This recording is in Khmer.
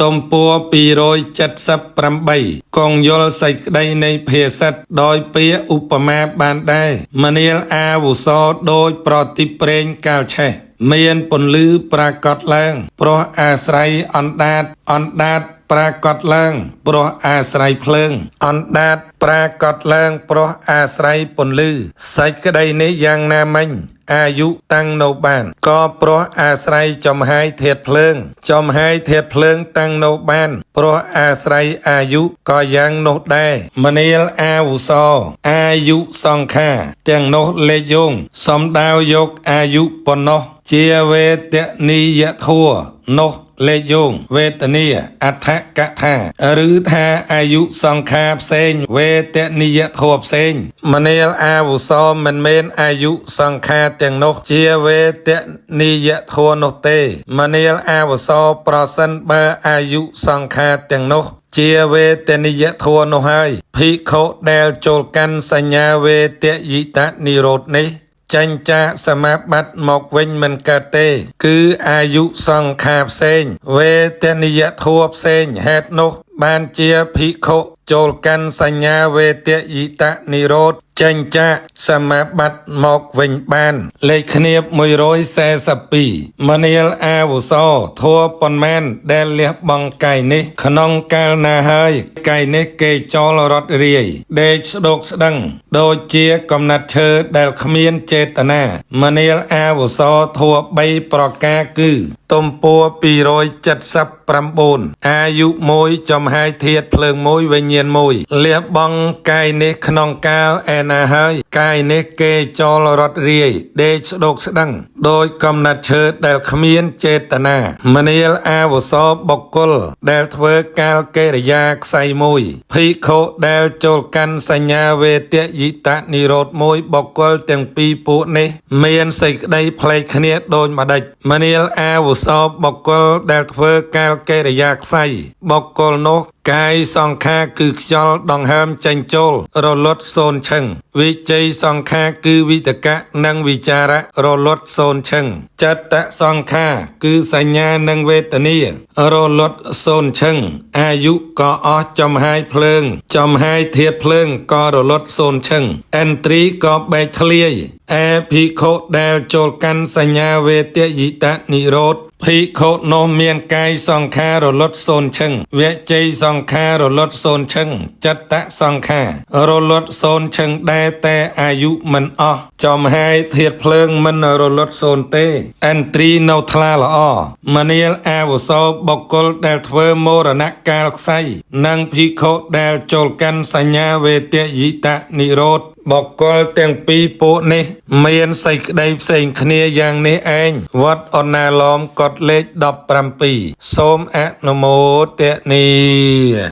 ទំព័រ278កងយល់សេចក្តីនៃភាសិតដោយពាក្យឧបមាបានដែរមនាលអាវុសោដោយប្រតិប្រេងកាលឆេះមានពន្លឺប្រាកដឡើង ព្រោះអាស្រ័យអណ្ដាតអណ្ដាតប្រាកដឡើង ព្រោះអាស្រ័យភ្លើងអណ្ដាតប្រាកដឡើងព្រោះអាស្រ័យពន្លឺសេចក្តីនេះយ៉ាងណាមិញអាយុតាំងនៅបានក៏ព្រោះអាស្រ័យចំហាយធាតភ្លើងចំហាយធាតភ្លើងតាំងនៅបានព្រោះអាស្រ័យអាយុក៏យ៉ាងនោះដែរមនាលអាវុសោអាយុសង្ខារទាំងនោះលេខយោងសំដៅយកអាយុប៉ុណ្ណោះជាវេទនីយធัวនោះលេខយោងវេទនាអដ្ឋកថាឬថាអាយុសង្ខារផ្សេងវេទនីយធัวផ្សេងមនាលអាវុសោមិនមែនអាយុសង្ខារទាំងនោះជាវេទនីយធัวនោះទេមនាលអាវុសោប្រសិនបើអាយុសង្ខារទាំងនោះជាវេទនីយធัวនោះហើយភិក្ខុដែលចូលកាន់សញ្ញាវេទយិតនិរោធនេះចេញចាកសមាបត្តិមកវិញមិនកើតទេ គឺអាយុសង្ខារផ្សេងវេទនីយធัวផ្សេងហេតុនោះបានជាភិក្ខុចូលកាន់សញ្ញាវេទយិតនិរោធចេញចាកសមាបត្តិមកវិញបាន លេខគ្នា142មនាលអាវុសោធัวប៉ុន្មានដែលលះបង់កាយនេះ ក្នុងកាលណាហើយកាយនេះគេចោលរត់រាយដេកស្ដោកស្ដឹងដូចជាកំណាត់ឈើដែលគ្មានចេតនាមនាលអាវុសោធัว3ប្រការគឺទំព័រ279អាយុ1ចំហាយធាតភ្លើង1វិញ្ញាណ1លះបង់កាយនេះក្នុងកាលឯណាហើយកាយនេះគេចោលរត់រាយដេកស្ដោកស្ដឹងដោយកំណាត់ឈើដែលគ្មានចេតនាមនាលអាវុសោបុគ្គលដែលធ្វើកាលកិរិយាខ្សែមួយភិក្ខុដែលចូលកាន់សញ្ញាវេទយិតនិរោធមួយបុគ្គលទាំងពីរពួកនេះមានសេចក្តីប្លែកគ្នាដូចម្ដេចមនាលអាវុសោបុគ្គលដែលធ្វើកាលកិរិយាខ្សែបុគ្គលនោះកាយសង្ខារគឺខ្យល់ដង្ហើមចេញចូលរលត់សូន្យឈឹងវិជ័យសង្ខារគឺវិតកៈនិងវិចារៈរលត់សូន្យឈឹងចិត្តសង្ខារគឺសញ្ញានិងវេទនារលត់សូន្យឈឹងអាយុក៏អស់ចំហាយភ្លើងចំហាយធាតុភ្លើងក៏រលត់សូន្យឈឹងឥន្ទ្រីក៏បែកធ្លាយឯភិក្ខុដែលចូលកាន់សញ្ញាវេទយិតនិរោធភិក្ខុនោះមានកាយសង្ខាររលត់សូន្យឈឹងវជ័យសង្ខាររលត់សូន្យឈឹងចិត្តសង្ខាររលត់សូន្យឈឹងដែរតែអាយុមិនអស់ចំហាយធាតុភ្លើងមិនរលត់សូន្យទេឥន្ទ្រីនៅថ្លាល្អមនាលអាវុសោបុគ្គលដែលធ្វើមរណកាលខ្សែនិងភិក្ខុដែលចូលកាន់សញ្ញាវេទយិតនិរោធបុគ្គលទាំងពីរពួកនេះមានសេចក្តីផ្សេងគ្នាយ៉ាងនេះឯងវត្តអណ្ណាឡោមកត់លេខ17សូមអនុមោទនា។